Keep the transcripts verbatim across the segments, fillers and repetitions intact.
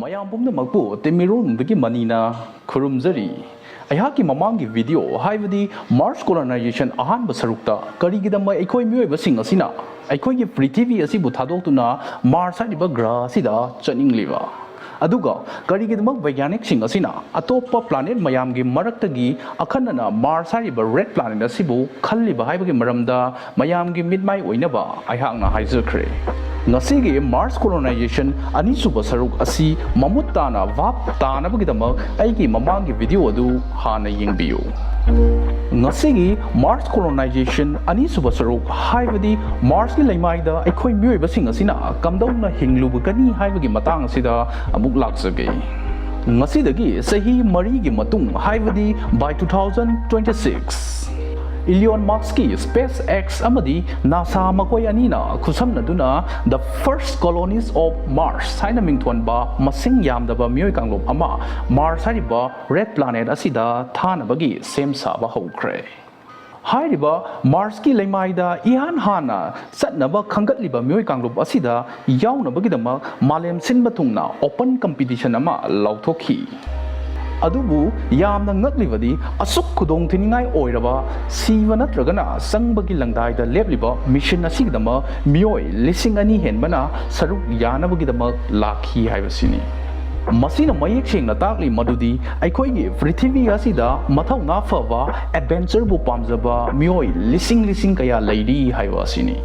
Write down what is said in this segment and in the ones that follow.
ꯃꯌꯥꯝ ꯄꯨꯝꯅꯃꯛꯄꯨ ꯇꯤꯝꯃꯤꯔꯣꯡꯗꯒꯤ ꯃꯅꯤꯅ ꯈꯨꯔꯨꯝꯖꯔꯤ꯫ ꯑꯩꯍꯥꯛꯀꯤ ꯃꯃꯥꯡꯒꯤ ꯚꯤꯗꯤꯑꯣ, ꯍꯥꯏꯕꯗꯤ Mars colonization ꯑꯍꯥꯟꯕ ꯁꯔꯨꯛꯇ ꯀꯔꯤꯒꯤꯗꯃꯛ ꯑꯩꯈꯣꯏ ꯃꯤꯑꯣꯏꯕꯁꯤꯡ ꯑꯁꯤꯅ ꯑꯩꯈꯣꯏꯒꯤ ꯄ꯭ꯔꯤꯊꯤꯕꯤ ꯑꯁꯤꯕꯨ ꯊꯥꯗꯣꯛꯇꯨꯅ Mars ꯍꯥꯏꯔꯤꯕ ꯒ꯭ꯔꯍ ꯑꯁꯤꯗ ꯆꯠꯅꯤꯡꯂꯤꯕ, ꯑꯗꯨꯒ ꯀꯔꯤꯒꯤꯗꯃꯛ ꯋꯩꯒ꯭ꯌꯥꯅꯤꯛꯁꯤꯡ ꯑꯁꯤꯅ ꯑꯇꯣꯞꯄ ꯄ꯭ꯂꯥꯅꯦꯠ ꯃꯌꯥꯝꯒꯤ ꯃꯔꯛꯇꯒꯤ ꯑꯈꯟꯅꯅ Mars ꯍꯥꯏꯔꯤꯕ ꯔꯦꯗ ꯄ꯭ꯂꯥꯅꯦꯠ ꯑꯁꯤꯕꯨ ꯈꯜꯂꯤꯕ ꯍꯥꯏꯕꯒꯤ ꯃꯔꯝꯗ ꯃꯌꯥꯝꯒꯤ ꯃꯤꯠꯃꯥꯏ ꯑꯣꯏꯅꯕ ꯑꯩꯍꯥꯛꯅ ꯍꯥꯏꯖꯈ꯭ꯔꯦ꯫ ꯉꯁꯤꯒꯤ Mars colonization ꯑꯅꯤꯁꯨꯕ ꯁꯔꯨꯛ ꯑꯁꯤ ꯃꯃꯨꯠ ꯇꯥꯅ ꯚꯥꯞ ꯇꯥꯅꯕꯒꯤꯗꯃꯛ ꯑꯩꯒꯤ ꯃꯃꯥꯡꯒꯤ ꯚꯤꯗꯤꯑꯣ ꯑꯗꯨ ꯍꯥꯟꯅ ꯌꯦꯡꯕꯤꯌꯨ꯫ ꯉꯁꯤꯒꯤ Mars colonization ꯑꯅꯤꯁꯨꯕ ꯁꯔꯨꯛ, ꯍꯥꯏꯕꯗꯤ Marsꯀꯤ ꯂꯩꯃꯥꯏꯗ ꯑꯩꯈꯣꯏ ꯃꯤꯑꯣꯏꯕꯁꯤꯡ ꯑꯁꯤꯅ ꯀꯝꯗꯧꯅ ꯍꯤꯡꯂꯨꯕꯒꯅꯤ ꯍꯥꯏꯕꯒꯤ ꯃꯇꯥꯡ ꯑꯁꯤꯗ ꯑꯃꯨꯛ ꯂꯥꯛꯆꯒꯦ꯫ ꯉꯁꯤꯗꯒꯤ ꯆꯍꯤ ꯃꯔꯤꯒꯤ ꯃꯇꯨꯡ, ꯍꯥꯏꯕꯗꯤ by two thousand twenty six, Elon Muskꯀꯤ SpaceX ꯑꯃꯗꯤ NASA ꯃꯈꯣꯏ ꯑꯅꯤꯅ ꯈꯨꯠꯁꯝꯅꯗꯨꯅ The First Colonies of Mars ꯍꯥꯏꯅ ꯃꯤꯡꯊꯣꯟꯕ ꯃꯁꯤꯡ ꯌꯥꯝꯗꯕ ꯃꯤꯑꯣꯏ ꯀꯥꯡꯂꯨꯞ ꯑꯃ Mars ꯍꯥꯏꯔꯤꯕ ꯔꯦꯗ ꯄ꯭ꯂꯥꯅꯦꯠ ꯑꯁꯤꯗ ꯊꯥꯅꯕꯒꯤ ꯁꯦꯝ ꯁꯥꯕ ꯍꯧꯈ꯭ꯔꯦ꯫ ꯍꯥꯏꯔꯤꯕ Marsꯀꯤ ꯂꯩꯃꯥꯏꯗ ꯏꯍꯥꯟ ꯍꯥꯟꯅ ꯆꯠꯅꯕ ꯈꯟꯒꯠꯂꯤꯕ ꯃꯤꯑꯣꯏ ꯀꯥꯡꯂꯨꯞ ꯑꯁꯤꯗ ꯌꯥꯎꯅꯕꯒꯤꯗꯃꯛ ꯃꯥꯂꯦꯝ ꯁꯤꯟꯕ ꯊꯨꯡꯅ open competition ꯑꯃ ꯂꯥꯎꯊꯣꯛꯈꯤ꯫ ꯑꯗꯨꯕꯨ ꯌꯥꯝꯅ ꯉꯛꯂꯤꯕꯗꯤ, ꯑꯁꯨꯛ ꯈꯨꯗꯣꯡꯊꯤꯅꯤꯡꯉꯥꯏ ꯑꯣꯏꯔꯕ, ꯁꯤꯕ ꯅꯠꯇ꯭ꯔꯒꯅ ꯆꯪꯕꯒꯤ ꯂꯪꯗꯥꯏꯗ ꯂꯦꯞꯂꯤꯕ ꯃꯤꯁꯟ ꯑꯁꯤꯒꯤꯗꯃꯛ ꯃꯤꯑꯣꯏ ꯂꯤꯁꯤꯡ ꯑꯅꯤ ꯍꯦꯟꯕꯅ ꯁꯔꯨꯛ ꯌꯥꯅꯕꯒꯤꯗꯃꯛ ꯂꯥꯛꯈꯤ ꯍꯥꯏꯕꯁꯤꯅꯤ꯫ ꯃꯁꯤꯅ ꯃꯌꯦꯛ ꯁꯦꯡꯅ ꯇꯥꯛꯂꯤ ꯃꯗꯨꯗꯤ ꯑꯩꯈꯣꯏꯒꯤ ꯄ꯭ꯔꯤꯊꯤꯕꯤ ꯑꯁꯤꯗ ꯃꯊꯧꯅꯥ ꯐꯕ ꯑꯦꯗꯚꯦꯟꯆꯔꯕꯨ ꯄꯥꯝꯖꯕ ꯃꯤꯑꯣꯏ ꯂꯤꯁꯤꯡ ꯂꯤꯁꯤꯡ ꯀꯌꯥ ꯂꯩꯔꯤ ꯍꯥꯏꯕ ꯑꯁꯤꯅꯤ꯫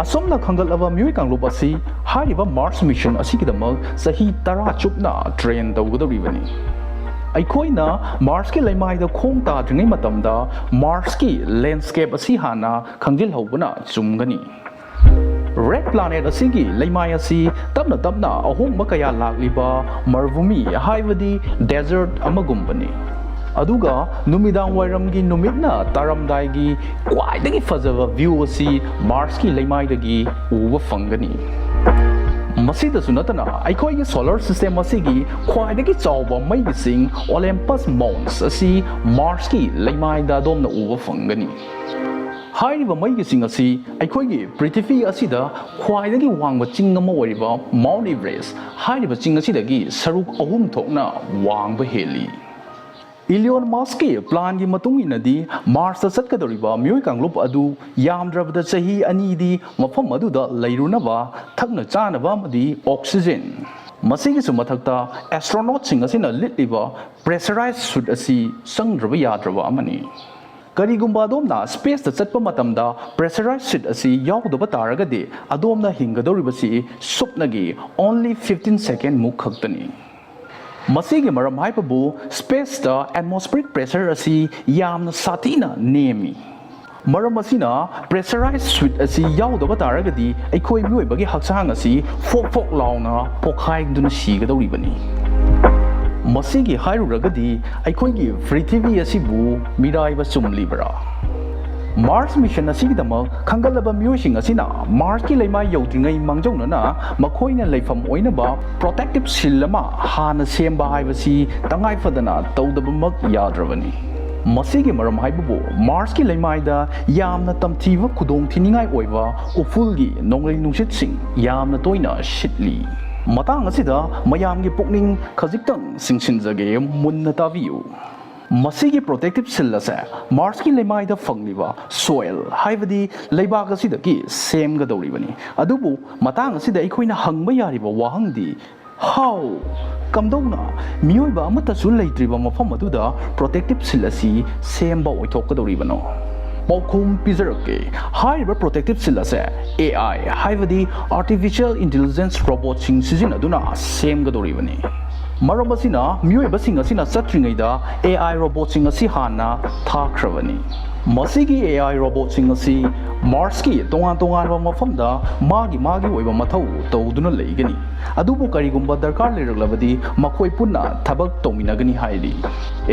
ꯑꯁꯨꯝꯅ ꯈꯟꯒꯠꯂꯕ ꯃꯤꯑꯣꯏ ꯀꯥꯡꯂꯨꯞ ꯑꯁꯤ ꯍꯥꯏꯔꯤꯕ Mars mission ꯑꯁꯤꯒꯤꯗꯃꯛ ꯆꯍꯤ ꯇꯔꯥ ꯆꯨꯞꯅ ꯇ꯭ꯔꯦꯟ ꯇꯧꯒꯗꯧꯔꯤꯕꯅꯤ꯫ ꯑꯩꯈꯣꯏꯅ Marsꯀꯤ ꯂꯩꯃꯥꯏꯗ ꯈꯣꯡ ꯇꯥꯗ꯭ꯔꯤꯉꯩ ꯃꯇꯝꯗ Marsꯀꯤ landscape ꯑꯁꯤ ꯍꯥꯟꯅ ꯈꯪꯖꯤꯜꯍꯧꯕꯅ ꯆꯨꯝꯒꯅꯤ꯫ ꯔꯦꯗ ꯄ꯭ꯂꯥꯅꯦꯠ ꯑꯁꯤꯒꯤ ꯂꯩꯃꯥꯏ ꯑꯁꯤ ꯇꯞꯅ ꯇꯞꯅ ꯑꯍꯣꯡꯕ ꯀꯌꯥ ꯂꯥꯛꯂꯤꯕ ꯃꯔꯨꯚꯨꯃꯤ, ꯍꯥꯏꯕꯗꯤ desert ꯑꯃꯒꯨꯝꯕꯅꯤ꯫ ꯑꯗꯨꯒ ꯅꯨꯃꯤꯗꯥꯡ ꯋꯥꯏꯔꯝꯒꯤ ꯅꯨꯃꯤꯠꯅ ꯇꯥꯔꯝꯗꯥꯏꯒꯤ ꯈ꯭ꯋꯥꯏꯗꯒꯤ ꯐꯖꯕ view ꯑꯁꯤ Marsꯀꯤ ꯂꯩꯃꯥꯏꯗꯒꯤ ꯎꯕ ꯐꯪꯒꯅꯤ꯫ ꯃꯁꯤꯗꯁꯨ ꯅꯠꯇꯅ, ꯑꯩꯈꯣꯏꯒꯤ solar system ꯑꯁꯤꯒꯤ ꯈ꯭ꯋꯥꯏꯗꯒꯤ ꯆꯥꯎꯕ ꯃꯩꯒꯤ ꯆꯤꯡ Olympus Mons ꯑꯁꯤ Marsꯀꯤ ꯂꯩꯃꯥꯏꯗ ꯑꯗꯣꯝꯅ ꯎꯕ ꯐꯪꯒꯅꯤ꯫ ꯍꯥꯏꯔꯤꯕ ꯃꯩꯒꯤ ꯆꯤꯡ ꯑꯁꯤ ꯑꯩꯈꯣꯏꯒꯤ ꯄ꯭ꯔꯤꯊꯤꯕꯤ ꯑꯁꯤꯗ ꯈ꯭ꯋꯥꯏꯗꯒꯤ ꯋꯥꯡꯕ ꯆꯤꯡ ꯑꯃ ꯑꯣꯏꯔꯤꯕ ꯃꯥꯎꯟ ꯏꯚꯔꯦꯁ ꯍꯥꯏꯔꯤꯕ ꯆꯤꯡ ꯑꯁꯤꯗꯒꯤ ꯁꯔꯨꯛ ꯑꯍꯨꯝ ꯊꯣꯛꯅ ꯋꯥꯡꯕ ꯍꯦꯜꯂꯤ꯫ ꯏꯂꯤꯌꯣꯟ ꯃꯁꯛꯀꯤ ꯄ꯭ꯂꯥꯟꯒꯤ ꯃꯇꯨꯡ ꯏꯟꯅꯗꯤ, ꯃꯥꯔꯁꯇ ꯆꯠꯀꯗꯧꯔꯤꯕ ꯃꯤꯑꯣꯏ ꯀꯥꯡꯂꯨꯞ ꯑꯗꯨ ꯌꯥꯝꯗ꯭ꯔꯕꯗ ꯆꯍꯤ ꯑꯅꯤꯗꯤ ꯃꯐꯝ ꯑꯗꯨꯗ ꯂꯩꯔꯨꯅꯕ, ꯊꯛꯅ ꯆꯥꯅꯕ ꯑꯃꯗꯤ ꯑꯣꯛꯁꯤꯖꯦꯟ, ꯃꯁꯤꯒꯤꯁꯨ ꯃꯊꯛꯇ ꯑꯦꯁꯇ꯭ꯔꯣꯅꯣꯠꯁꯤꯡ ꯑꯁꯤꯅ ꯂꯤꯠꯂꯤꯕ ꯄ꯭ꯔꯦꯁꯔꯥꯏꯖ ꯁꯨꯠ ꯑꯁꯤ ꯆꯪꯗ꯭ꯔꯕ ꯌꯥꯗ꯭ꯔꯕ ꯑꯃꯅꯤ꯫ ꯀꯔꯤꯒꯨꯝꯕ ꯑꯗꯣꯝꯅ ꯁ꯭ꯄꯦꯁꯇ ꯆꯠꯄ ꯃꯇꯝꯗ ꯄ꯭ꯔꯦꯁꯔꯥꯏꯖ ꯁꯨꯠ ꯑꯁꯤ ꯌꯥꯎꯗꯕ ꯇꯥꯔꯒꯗꯤ, ꯑꯗꯣꯝꯅ ꯍꯤꯡꯒꯗꯧꯔꯤꯕꯁꯤ ꯁꯨꯞꯅꯒꯤ only fifteen second ꯃꯨꯛ ꯈꯛꯇꯅꯤ꯫ ꯃꯁꯤꯒꯤ ꯃꯔꯝ ꯍꯥꯏꯕꯕꯨ, ꯁ꯭ꯄꯦꯁꯇ ꯑꯦꯠꯃꯣꯁꯐꯤꯌꯔꯤꯛ ꯄ꯭ꯔꯦꯁꯔ ꯑꯁꯤ ꯌꯥꯝꯅ ꯁꯥꯊꯤꯅ ꯅꯦꯝꯃꯤ꯫ ꯃꯔꯝ ꯑꯁꯤꯅ, ꯄ꯭ꯔꯦꯁꯔꯥꯏꯖ ꯁꯨꯠ ꯑꯁꯤ ꯌꯥꯎꯗꯕ ꯇꯥꯔꯒꯗꯤ, ꯑꯩꯈꯣꯏ ꯃꯤꯑꯣꯏꯕꯒꯤ ꯍꯛꯆꯥꯡ ꯑꯁꯤ ꯐꯣꯛ ꯐꯣꯛ ꯂꯥꯎꯅ ꯄꯣꯈꯥꯏꯗꯨꯅ ꯁꯤꯒꯗꯧꯔꯤꯕꯅꯤ꯫ ꯃꯁꯤꯒꯤ ꯍꯥꯏꯔꯨꯔꯒꯗꯤ, ꯑꯩꯈꯣꯏꯒꯤ ꯄ꯭ꯔꯤꯊꯤꯕꯤ ꯑꯁꯤꯕꯨ ꯃꯤꯔꯥꯏꯕ ꯆꯨꯝꯂꯤꯕ꯭ꯔꯥ? ꯃꯥꯔꯁ ꯃꯤꯁꯟ ꯑꯁꯤꯒꯤꯗꯃꯛ ꯈꯟꯒꯠꯂꯕ ꯃꯤꯑꯣꯏꯁꯤꯡ ꯑꯁꯤꯅ ꯃꯥꯔꯁꯀꯤ ꯂꯩꯃꯥꯏ ꯌꯧꯗ꯭ꯔꯤꯉꯩ ꯃꯥꯡꯖꯧꯅꯅ ꯃꯈꯣꯏꯅ ꯂꯩꯐꯝ ꯑꯣꯏꯅꯕ ꯄ꯭ꯔꯣꯇꯦꯛꯇꯤꯚ ꯁꯤꯜ ꯑꯃ ꯍꯥꯟꯅ ꯁꯦꯝꯕ ꯍꯥꯏꯕꯁꯤ ꯇꯉꯥꯏ ꯐꯗꯅ ꯇꯧꯗꯕꯃꯛ ꯌꯥꯗ꯭ꯔꯕꯅꯤ꯫ ꯃꯁꯤꯒꯤ ꯃꯔꯝ ꯍꯥꯏꯕꯕꯨ, ꯃꯥꯔꯁꯀꯤ ꯂꯩꯃꯥꯏꯗ ꯌꯥꯝꯅ ꯇꯝꯊꯤꯕ ꯈꯨꯗꯣꯡꯊꯤꯅꯤꯡꯉꯥꯏ ꯑꯣꯏꯕ ꯎꯐꯨꯜꯒꯤ ꯅꯣꯡꯂꯩ ꯅꯨꯡꯁꯤꯠꯁꯤꯡ ꯌꯥꯝꯅ ꯇꯣꯏꯅ ꯁꯤꯠꯂꯤ꯫ ꯃꯇꯥꯡ ꯑꯁꯤꯗ ꯃꯌꯥꯝꯒꯤ ꯄꯨꯛꯅꯤꯡ ꯈꯖꯤꯛꯇꯪ ꯆꯤꯡꯁꯤꯟꯖꯒꯦ, ꯃꯨꯟꯅ ꯇꯥꯕꯤꯌꯨ꯫ ꯃꯁꯤꯒꯤ ꯄ꯭ꯔꯣꯇꯦꯛꯇꯤꯚ ꯁꯤꯜ ꯑꯁꯦ ꯃꯥꯔꯁꯀꯤ ꯂꯩꯃꯥꯏꯗ ꯐꯪꯂꯤꯕ ꯁꯣꯏꯜ, ꯍꯥꯏꯕꯗꯤ ꯂꯩꯕꯥꯛ ꯑꯁꯤꯗꯒꯤ ꯁꯦꯝꯒꯗꯧꯔꯤꯕꯅꯤ꯫ ꯑꯗꯨꯕꯨ ꯃꯇꯥꯡ ꯑꯁꯤꯗ ꯑꯩꯈꯣꯏꯅ ꯍꯪꯕ ꯌꯥꯔꯤꯕ ꯋꯥꯍꯪꯗꯤ, ꯍꯥꯎ, ꯀꯝꯗꯧꯅ ꯃꯤꯑꯣꯏꯕ ꯑꯃꯠꯇꯁꯨ ꯂꯩꯇ꯭ꯔꯤꯕ ꯃꯐꯝ ꯑꯗꯨꯗ ꯄ꯭ꯔꯣꯇꯦꯛꯇꯤꯚ ꯁꯤꯜ ꯑꯁꯤ ꯁꯦꯝꯕ ꯑꯣꯏꯊꯣꯛꯀꯗꯧꯔꯤꯕꯅꯣ? ꯄꯥꯎꯈꯨꯝ ꯄꯤꯖꯔꯛꯀꯦ꯫ ꯍꯥꯏꯔꯤꯕ ꯄ꯭ꯔꯣꯇꯦꯛꯇꯤꯚ ꯁꯤꯜ ꯑꯁꯦ ꯑꯦ ꯑꯥꯏ, ꯍꯥꯏꯕꯗꯤ ꯑꯥꯔꯇꯤꯐꯤꯁꯤꯌꯦꯜ ꯏꯟꯇꯦꯂꯤꯖꯦꯟꯁ ꯔꯣꯕꯣꯠꯁꯤꯡ ꯁꯤꯖꯤꯟꯅꯗꯨꯅ ꯁꯦꯝꯒꯗꯧꯔꯤꯕꯅꯤ꯫ ꯃꯔꯝ ꯑꯁꯤꯅ, ꯃꯤꯑꯣꯏꯕꯁꯤꯡ ꯑꯁꯤꯅ ꯆꯠꯇ꯭ꯔꯤꯉꯩꯗ ꯑꯦ ꯑꯥꯏ ꯔꯣꯕꯣꯠꯁꯤꯡ ꯑꯁꯤ ꯍꯥꯟꯅ ꯊꯥꯈ꯭ꯔꯕꯅꯤ꯫ ꯃꯁꯤꯒꯤ ꯑꯦ ꯑꯥꯏ ꯔꯣꯕꯣꯠꯁꯤꯡ ꯑꯁꯤ ꯃꯥꯔꯁꯀꯤ ꯇꯣꯉꯥꯟ ꯇꯣꯉꯥꯟꯕ ꯃꯐꯝꯗ ꯃꯥꯒꯤ ꯃꯥꯒꯤ ꯑꯣꯏꯕ ꯃꯊꯧ ꯇꯧꯗꯨꯅ ꯂꯩꯒꯅꯤ꯫ ꯑꯗꯨꯕꯨ ꯀꯔꯤꯒꯨꯝꯕ ꯗꯔꯀꯥꯔ ꯂꯩꯔꯛꯂꯕꯗꯤ, ꯃꯈꯣꯏ ꯄꯨꯟꯅ ꯊꯕꯛ ꯇꯧꯃꯤꯟꯅꯒꯅꯤ ꯍꯥꯏꯔꯤ꯫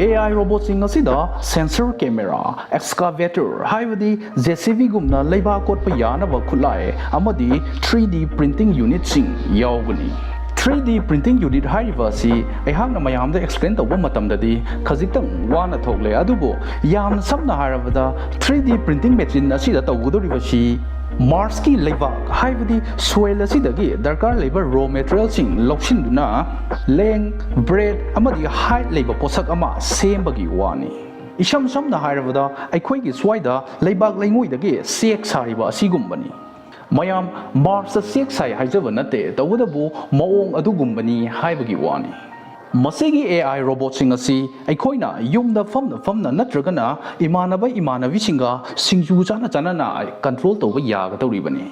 ꯑꯦ ꯑꯥꯏ ꯔꯣꯕꯣꯠꯁꯤꯡ ꯑꯁꯤꯗ ꯁꯦꯟꯁꯔ, ꯀꯦꯃꯦꯔꯥ, ꯑꯦꯛꯁꯀꯥꯚꯦꯇꯔ, ꯍꯥꯏꯕꯗꯤ ꯖꯦ ꯁꯤ ꯕꯤꯒꯨꯝꯅ ꯂꯩꯕꯥꯛ ꯀꯣꯠꯄ ꯌꯥꯅꯕ ꯈꯨꯠꯂꯥꯏ, ꯑꯃꯗꯤ ꯊ꯭ꯔꯤ ꯗꯤ ꯄ꯭ꯔꯤꯟꯇꯤꯡ ꯌꯨꯅꯤꯠꯁꯤꯡ ꯌꯥꯎꯒꯅꯤ꯫ ꯊ꯭ꯔꯤ ꯗꯤ printing unit ꯍꯥꯏꯔꯤꯕ ꯑꯁꯤ ꯑꯩꯍꯥꯛꯅ ꯃꯌꯥꯝꯗ explain ꯇꯧꯕ ꯃꯇꯝꯗꯗꯤ ꯈꯖꯤꯛꯇꯪ ꯋꯥꯅ ꯊꯣꯛꯂꯦ, ꯑꯗꯨꯕꯨ ꯌꯥꯝꯅ ꯁꯝꯅ ꯍꯥꯏꯔꯕꯗ ꯊ꯭ꯔꯤ ꯗꯤ printing machine ꯑꯁꯤꯗ ꯇꯧꯒꯗꯧꯔꯤꯕꯁꯤ Marsꯀꯤ ꯂꯩꯕꯥꯛ ꯍꯥꯏꯕꯗꯤ soil ꯑꯁꯤꯗꯒꯤ ꯗꯔꯀꯥꯔ ꯂꯩꯕ raw materialꯁꯤꯡ ꯂꯧꯁꯤꯟꯗꯨꯅ length, breadth ꯑꯃꯗꯤ height ꯂꯩꯕ ꯄꯣꯠꯁꯛ ꯑꯃ ꯁꯦꯝꯕꯒꯤ ꯋꯥꯅꯤ꯫ ꯏꯁꯝ ꯁꯝꯅ ꯍꯥꯏꯔꯕꯗ ꯑꯩꯈꯣꯏꯒꯤ ꯁ꯭ꯋꯥꯏꯗ ꯂꯩꯕꯥꯛ ꯂꯩꯉꯣꯏꯗꯒꯤ ꯆꯦꯛ ꯁꯥꯔꯤꯕ ꯑꯁꯤꯒꯨꯝꯕꯅꯤ꯫ ꯃꯌꯥꯝ Marsꯇ ꯆꯦꯛ ꯁꯥꯏ ꯍꯥꯏꯖꯕ ꯅꯠꯇꯦ, ꯇꯧꯕꯇꯕꯨ ꯃꯑꯣꯡ ꯑꯗꯨꯒꯨꯝꯕꯅꯤ ꯍꯥꯏꯕꯒꯤ ꯋꯥꯅꯤ꯫ ꯃꯁꯤꯒꯤ A I robotꯁꯤꯡ ꯑꯁꯤ ꯑꯩꯈꯣꯏꯅ ꯌꯨꯝꯗ ꯐꯝꯅ ꯐꯝꯅ ꯅꯠꯇ꯭ꯔꯒꯅ ꯏꯃꯥꯟꯅꯕ ꯏꯃꯥꯟꯅꯕꯤꯁꯤꯡꯒ ꯁꯤꯡꯖꯨ ꯆꯥꯅ ꯆꯥꯅꯅ control ꯇꯧꯕ ꯌꯥꯒꯗꯧꯔꯤꯕꯅꯤ꯫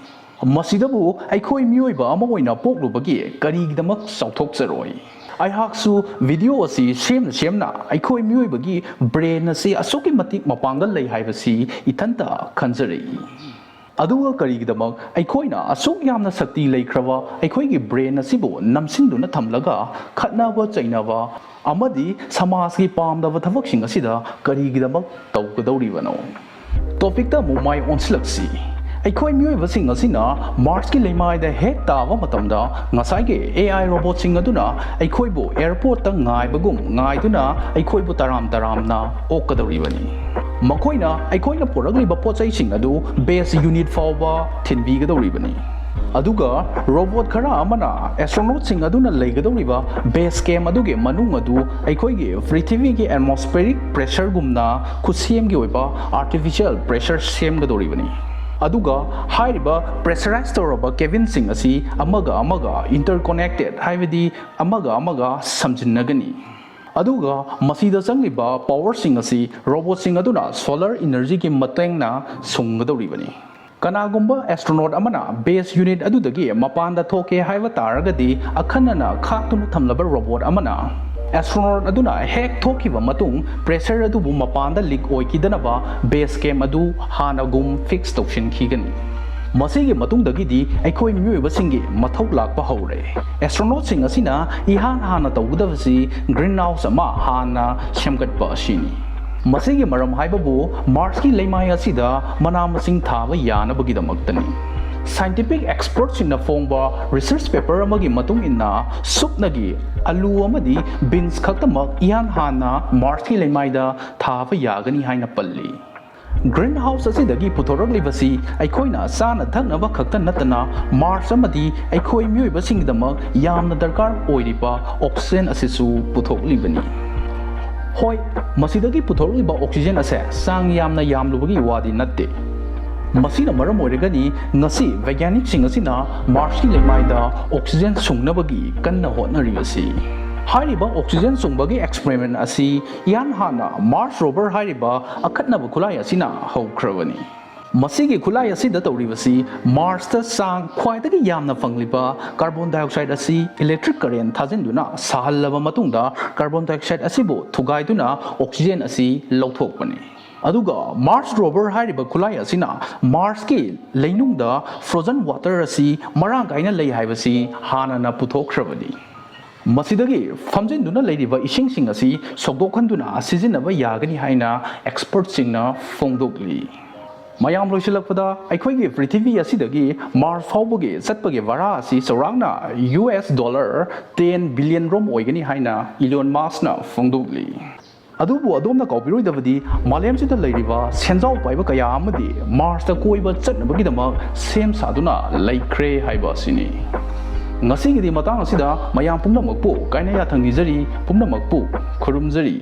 ꯃꯁꯤꯗꯕꯨ ꯑꯩꯈꯣꯏ ꯃꯤꯑꯣꯏꯕ ꯑꯃ ꯑꯣꯏꯅ ꯄꯣꯛꯂꯨꯕꯒꯤ ꯀꯔꯤꯒꯤꯗꯃꯛ ꯆꯥꯎꯊꯣꯛꯆꯔꯣꯏ? ꯑꯩꯍꯥꯛꯁꯨ video ꯑꯁꯤ ꯁꯦꯝꯅ ꯁꯦꯝꯅ ꯑꯩꯈꯣꯏ ꯃꯤꯑꯣꯏꯕꯒꯤ brain ꯑꯁꯤ ꯑꯁꯨꯛꯀꯤ ꯃꯇꯤꯛ ꯃꯄꯥꯡꯒꯜ ꯂꯩ ꯍꯥꯏꯕꯁꯤ ꯏꯊꯟꯇ ꯈꯟꯖꯔꯛꯏ꯫ ꯑꯗꯨꯒ ꯀꯔꯤꯒꯤꯗꯃꯛ ꯑꯩꯈꯣꯏꯅ ꯑꯁꯨꯛ ꯌꯥꯝꯅ ꯁꯛꯇꯤ ꯂꯩꯈ꯭ꯔꯕ ꯑꯩꯈꯣꯏꯒꯤ brain ꯑꯁꯤꯕꯨ ꯅꯝꯁꯤꯟꯗꯨꯅ ꯊꯝꯂꯒ ꯈꯠꯅꯕ ꯆꯩꯅꯕ ꯑꯃꯗꯤ ꯁꯃꯥꯖꯀꯤ ꯄꯥꯝꯗꯕ ꯊꯕꯛꯁꯤꯡ ꯑꯁꯤꯗ ꯀꯔꯤꯒꯤꯗꯃꯛ ꯇꯧꯒꯗꯧꯔꯤꯕꯅꯣ? Topicꯇ ꯑꯃꯨꯛ ꯃꯥꯏ ꯑꯣꯟꯁꯤꯜꯂꯛꯁꯤ꯫ ꯑꯩꯈꯣꯏ ꯃꯤꯑꯣꯏꯕꯁꯤꯡ ꯑꯁꯤꯅ Marsꯀꯤ ꯂꯩꯃꯥꯏꯗ ꯍꯦꯛ ꯇꯥꯕ ꯃꯇꯝꯗ ꯉꯁꯥꯏꯒꯤ A I robotꯁꯤꯡ ꯑꯗꯨꯅ ꯑꯩꯈꯣꯏꯕꯨ airportꯇ ꯉꯥꯏꯕꯒꯨꯝ ꯉꯥꯏꯗꯨꯅ ꯑꯩꯈꯣꯏꯕꯨ ꯇꯔꯥꯝ ꯇꯔꯥꯝꯅ ꯑꯣꯛꯀꯗꯧꯔꯤꯕꯅꯤ꯫ ꯃꯈꯣꯏꯅ ꯑꯩꯈꯣꯏꯅ ꯄꯨꯔꯛꯂꯤꯕ ꯄꯣꯠ ꯆꯩꯁꯤꯡ ꯑꯗꯨ base unit ꯐꯥꯎꯕ ꯊꯤꯟꯕꯤꯒꯗꯧꯔꯤꯕꯅꯤ꯫ ꯑꯗꯨꯒ robot ꯈꯔ ꯑꯃꯅ astronautꯁꯤꯡ ꯑꯗꯨꯅ ꯂꯩꯒꯗꯧꯔꯤꯕ base camp ꯑꯗꯨꯒꯤ ꯃꯅꯨꯡ ꯑꯗꯨ ꯑꯩꯈꯣꯏꯒꯤ ꯄ꯭ꯔꯤꯊꯤꯕꯤꯒꯤ atmospheric pressureꯒꯨꯝꯅ ꯈꯨꯠꯁꯦꯝꯒꯤ ꯑꯣꯏꯕ artificial pressure ꯁꯦꯝꯒꯗꯧꯔꯤꯕꯅꯤ꯫ ꯑꯗꯨꯒ ꯍꯥꯏꯔꯤꯕ pressurized ꯇꯧꯔꯕ cabinꯁꯤꯡ ꯑꯁꯤ ꯑꯃꯒ ꯑꯃꯒ interconnected, ꯍꯥꯏꯕꯗꯤ ꯑꯃꯒ ꯑꯃꯒ ꯁꯝꯖꯤꯟꯅꯒꯅꯤ꯫ ꯑꯗꯨꯒ ꯃꯁꯤꯗ ꯆꯪꯂꯤꯕ powerꯁꯤꯡ ꯑꯁꯤ robotꯁꯤꯡ ꯑꯗꯨꯅ solar energyꯒꯤ ꯃꯇꯦꯡꯅ ꯁꯨꯡꯒꯗꯧꯔꯤꯕꯅꯤ꯫ ꯀꯅꯥꯒꯨꯝꯕ astronaut ꯑꯃꯅ base unit ꯑꯗꯨꯗꯒꯤ ꯃꯄꯥꯟꯗ ꯊꯣꯛꯀꯦ ꯍꯥꯏꯕ ꯇꯥꯔꯒꯗꯤ, ꯑꯈꯟꯅꯅ ꯈꯥꯛꯇꯨꯅ ꯊꯝꯂꯕ robot ꯑꯃꯅ astronaut ꯑꯗꯨꯅ ꯍꯦꯛ ꯊꯣꯛꯈꯤꯕ ꯃꯇꯨꯡ pressure ꯑꯗꯨꯕꯨ ꯃꯄꯥꯟꯗ leak ꯑꯣꯏꯈꯤꯗꯅꯕ base camp ꯑꯗꯨ ꯍꯥꯟꯅꯒꯨꯝ fix ꯇꯧꯁꯤꯟꯈꯤꯒꯅꯤ꯫ ꯃꯁꯤꯒꯤ ꯃꯇꯨꯡꯗꯒꯤꯗꯤ ꯑꯩꯈꯣꯏ ꯃꯤꯑꯣꯏꯕꯁꯤꯡꯒꯤ ꯃꯊꯧ ꯂꯥꯛꯄ ꯍꯧꯔꯦ꯫ Astronautꯁꯤꯡ ꯑꯁꯤꯅ ꯏꯍꯥꯟ ꯍꯥꯟꯅ ꯇꯧꯒꯗꯕꯁꯤ greenhouse ꯑꯃ ꯍꯥꯟꯅ ꯁꯦꯝꯒꯠꯄ ꯑꯁꯤꯅꯤ꯫ ꯃꯁꯤꯒꯤ ꯃꯔꯝ ꯍꯥꯏꯕꯕꯨ Marsꯀꯤ ꯂꯩꯃꯥꯏ ꯑꯁꯤꯗ ꯃꯅꯥ ꯃꯁꯤꯡ ꯊꯥꯕ ꯌꯥꯅꯕꯒꯤꯗꯃꯛꯇꯅꯤ꯫ Scientific expertꯁꯤꯡꯅ ꯐꯣꯡꯕ research paper ꯑꯃꯒꯤ ꯃꯇꯨꯡ ꯏꯟꯅ, ꯁꯨꯞꯅꯒꯤ ꯑꯂꯨ ꯑꯃꯗꯤ beans ꯈꯛꯇꯃꯛ ꯏꯍꯥꯟ ꯍꯥꯟꯅ Marsꯀꯤ ꯂꯩꯃꯥꯏꯗ ꯊꯥꯕ ꯌꯥꯒꯅꯤ ꯍꯥꯏꯅ ꯄꯜꯂꯤ꯫ Greenhouse ꯑꯁꯤꯗꯒꯤ ꯄꯨꯊꯣꯔꯛꯂꯤꯕꯁꯤ ꯑꯩꯈꯣꯏꯅ ꯆꯥꯅ ꯊꯛꯅꯕ ꯈꯛꯇ ꯅꯠꯇꯅ, Mars ꯑꯃꯗꯤ ꯑꯩꯈꯣꯏ ꯃꯤꯑꯣꯏꯕꯁꯤꯡꯒꯤꯗꯃꯛ ꯌꯥꯝꯅ ꯗꯔꯀꯥꯔ ꯑꯣꯏꯔꯤꯕ oxygen ꯑꯁꯤꯁꯨ ꯄꯨꯊꯣꯛꯂꯤꯕꯅꯤ꯫ ꯍꯣꯏ, ꯃꯁꯤꯗꯒꯤ ꯄꯨꯊꯣꯔꯛꯂꯤꯕ oxygen ꯑꯁꯦ ꯆꯥꯡ ꯌꯥꯝꯅ ꯌꯥꯝꯂꯨꯕꯒꯤ ꯋꯥꯗꯤ ꯅꯠꯇꯦ꯫ ꯃꯁꯤꯅ ꯃꯔꯝ ꯑꯣꯏꯔꯒꯅꯤ ꯉꯁꯤ ꯕꯩꯒ꯭ꯌꯥꯅꯤꯛꯁꯤꯡ ꯑꯁꯤꯅ Marsꯀꯤ ꯂꯩꯃꯥꯏꯗ oxygen ꯁꯨꯡꯅꯕꯒꯤ ꯀꯟꯅ ꯍꯣꯠꯅꯔꯤꯕꯁꯤ꯫ ꯍꯥꯏꯔꯤꯕ oxygen ꯁꯨꯡꯕꯒꯤ experiment ꯑꯁꯤ ꯏꯍꯥꯟ ꯍꯥꯟꯅ Mars rover ꯍꯥꯏꯔꯤꯕ ꯑꯈꯠꯅꯕ ꯈꯨꯠꯂꯥꯏ ꯑꯁꯤꯅ ꯍꯧꯈ꯭ꯔꯕꯅꯤ꯫ ꯃꯁꯤꯒꯤ ꯈꯨꯠꯂꯥꯏ ꯑꯁꯤꯗ ꯇꯧꯔꯤꯕꯁꯤ Marsꯇ ꯆꯥꯡ ꯈ꯭ꯋꯥꯏꯗꯒꯤ ꯌꯥꯝꯅ ꯐꯪꯂꯤꯕ carbon dioxide ꯑꯁꯤ electric current ꯊꯥꯖꯤꯟꯗꯨꯅ ꯁꯥꯍꯜꯂꯕ ꯃꯇꯨꯡꯗ, carbon dioxide ꯑꯁꯤꯕꯨ ꯊꯨꯒꯥꯏꯗꯨꯅ oxygen ꯑꯁꯤ ꯂꯧꯊꯣꯛꯄꯅꯤ꯫ ꯑꯗꯨꯒ Mars rover ꯍꯥꯏꯔꯤꯕ ꯈꯨꯠꯂꯥꯏ ꯑꯁꯤꯅ Marsꯀꯤ ꯂꯩꯅꯨꯡꯗ frozen water ꯑꯁꯤ ꯃꯔꯥꯡ ꯀꯥꯏꯅ ꯂꯩ ꯍꯥꯏꯕꯁꯤ ꯍꯥꯟꯅꯅ ꯄꯨꯊꯣꯛꯈ꯭ꯔꯕꯅꯤ꯫ ꯃꯁꯤꯗꯒꯤ ꯐꯝꯖꯤꯟꯗꯨꯅ ꯂꯩꯔꯤꯕ ꯏꯁꯤꯡꯁꯤꯡ ꯑꯁꯤ ꯁꯧꯗꯣꯛꯍꯟꯗꯨꯅ ꯁꯤꯖꯤꯟꯅꯕ ꯌꯥꯒꯅꯤ ꯍꯥꯏꯅ expertꯁꯤꯡꯅ ꯐꯣꯡꯗꯣꯛꯂꯤ꯫ ꯃꯌꯥꯝ, ꯂꯣꯏꯁꯤꯜꯂꯛꯄꯗ, ꯑꯩꯈꯣꯏꯒꯤ ꯄ꯭ꯔꯤꯊꯤꯕꯤ ꯑꯁꯤꯗꯒꯤ Mars ꯐꯥꯎꯕꯒꯤ ꯆꯠꯄꯒꯤ ꯚꯔꯥ ꯑꯁꯤ ꯆꯥꯎꯔꯥꯛꯅ U S dollar ten billion ꯔꯣꯝ ꯑꯣꯏꯒꯅꯤ ꯍꯥꯏꯅ Elon Muskꯅ ꯐꯣꯡꯗꯣꯛꯂꯤ꯫ ꯑꯗꯨꯕꯨ ꯑꯗꯣꯝꯅ ꯀꯥꯎꯕꯤꯔꯣꯏꯗꯕꯗꯤ, ꯃꯥꯂꯦꯝꯁꯤꯗ ꯂꯩꯔꯤꯕ ꯁꯦꯟꯖꯥꯎ ꯄꯥꯏꯕ ꯀꯌꯥ ꯑꯃꯗꯤ Marsꯇ ꯀꯣꯏꯕ ꯆꯠꯅꯕꯒꯤꯗꯃꯛ ꯁꯦꯝ ꯁꯥꯗꯨꯅ ꯂꯩꯈ꯭ꯔꯦ ꯍꯥꯏꯕ ꯑꯁꯤꯅꯤ꯫ ꯉꯁꯤꯒꯤꯗꯤ ꯃꯇꯥꯡ ꯑꯁꯤꯗ ꯃꯌꯥꯝ ꯄꯨꯝꯅꯃꯛꯄꯨ ꯀꯥꯏꯅ ꯌꯥꯊꯪ ꯅꯤꯖꯔꯤ, ꯄꯨꯝꯅꯃꯛꯄꯨ ꯈꯨꯔꯨꯝꯖꯔꯤ꯫